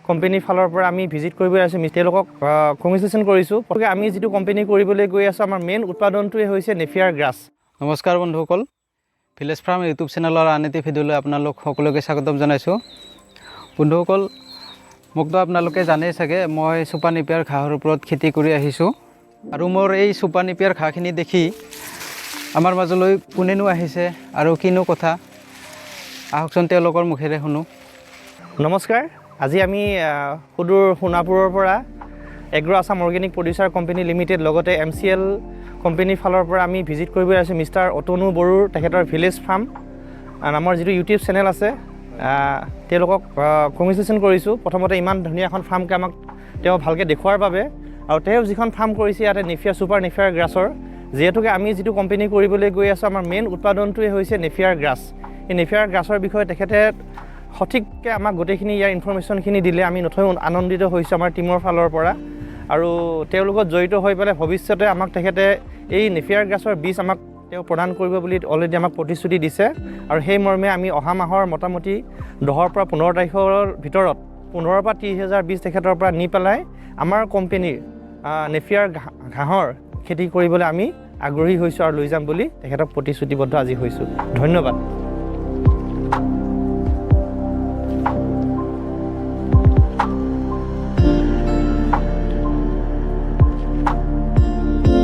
কোম্পেনীৰ ফালৰ পৰা আমি ভিজিট কৰিবলৈ আহিছোঁ। তেওঁলোকক কংগ্ৰেচুলেশ্যন কৰিছোঁ। গতিকে আমি যিটো কোম্পেনী কৰিবলৈ গৈ আছোঁ, আমাৰ মেইন উৎপাদনটোৱে হৈছে নেফিয়াৰ গ্ৰাছ। নমস্কাৰ বন্ধুসকল, ভিলেজ ফাৰ্ম ইউটিউব চেনেলৰ আন এটি ভিডিঅ'লৈ আপোনালোক সকলোকে স্বাগতম জনাইছোঁ। বন্ধুসকল, মোকতো আপোনালোকে জানেই চাগে, মই চুপাৰ নেপিয়াৰ ঘাঁহৰ ওপৰত খেতি কৰি আহিছোঁ আৰু মোৰ এই চুপাৰ নেপিয়াৰ ঘাঁহখিনি দেখি আমাৰ মাজলৈ কোনেনো আহিছে আৰু কিনো কথা, আহকচোন তেওঁলোকৰ মুখেৰে শুনো। নমস্কাৰ, আজি আমি সুদূৰ সোণাপুৰৰ পৰা agro' Assam organic producer company limited লগতে এম চি এল কোম্পানীৰ ফালৰ পৰা আমি ভিজিট কৰিব আহিছোঁ মিষ্টাৰ অতনু বড়োৰ, তেখেতৰ ভিলেজ ফাৰ্ম নামৰ যিটো ইউটিউব চেনেল আছে। তেওঁলোকক কংগ্ৰেচুলেশ্যন কৰিছোঁ প্ৰথমতে, ইমান ধুনীয়া এখন ফাৰ্মকে আমাক তেওঁ ভালকৈ দেখুওৱাৰ বাবে। আৰু তেওঁ যিখন ফাৰ্ম কৰিছে ইয়াতে নেফিয়াৰ, ছুপাৰ নেফিয়াৰ গ্ৰাছৰ, যিহেতুকে আমি যিটো কোম্পানী কৰিবলৈ গৈ আছোঁ, আমাৰ মেইন উৎপাদনটোৱে হৈছে নেফিয়াৰ গ্ৰাছ। এই নেফিয়াৰ গ্ৰাছৰ বিষয়ে তেখেতে সঠিককৈ আমাক গোটেইখিনি ইয়াৰ ইনফৰ্মেশ্যনখিনি দিলে। আমি নথৈ আনন্দিত হৈছোঁ আমাৰ টীমৰ ফালৰ পৰা। আৰু তেওঁলোকত জড়িত হৈ পেলাই ভৱিষ্যতে আমাক তেখেতে এই নেফিয়াৰ গ্ৰাছৰ বীজ আমাক তেওঁ প্ৰদান কৰিব বুলি অলৰেডি আমাক প্ৰতিশ্ৰুতি দিছে। আৰু সেই মৰ্মে আমি অহা মাহৰ মোটামুটি 10ৰ পৰা 15 তাৰিখৰ ভিতৰত 15ৰ পৰা 30 হাজাৰ বীজ তেখেতৰ পৰা নি পেলাই আমাৰ কোম্পেনীৰ নেফিয়াৰ ঘাঁহৰ খেতি কৰিবলৈ আমি আগ্ৰহী হৈছোঁ আৰু লৈ যাম বুলি তেখেতক প্ৰতিশ্ৰুতিবদ্ধ আজি হৈছোঁ। ধন্যবাদ।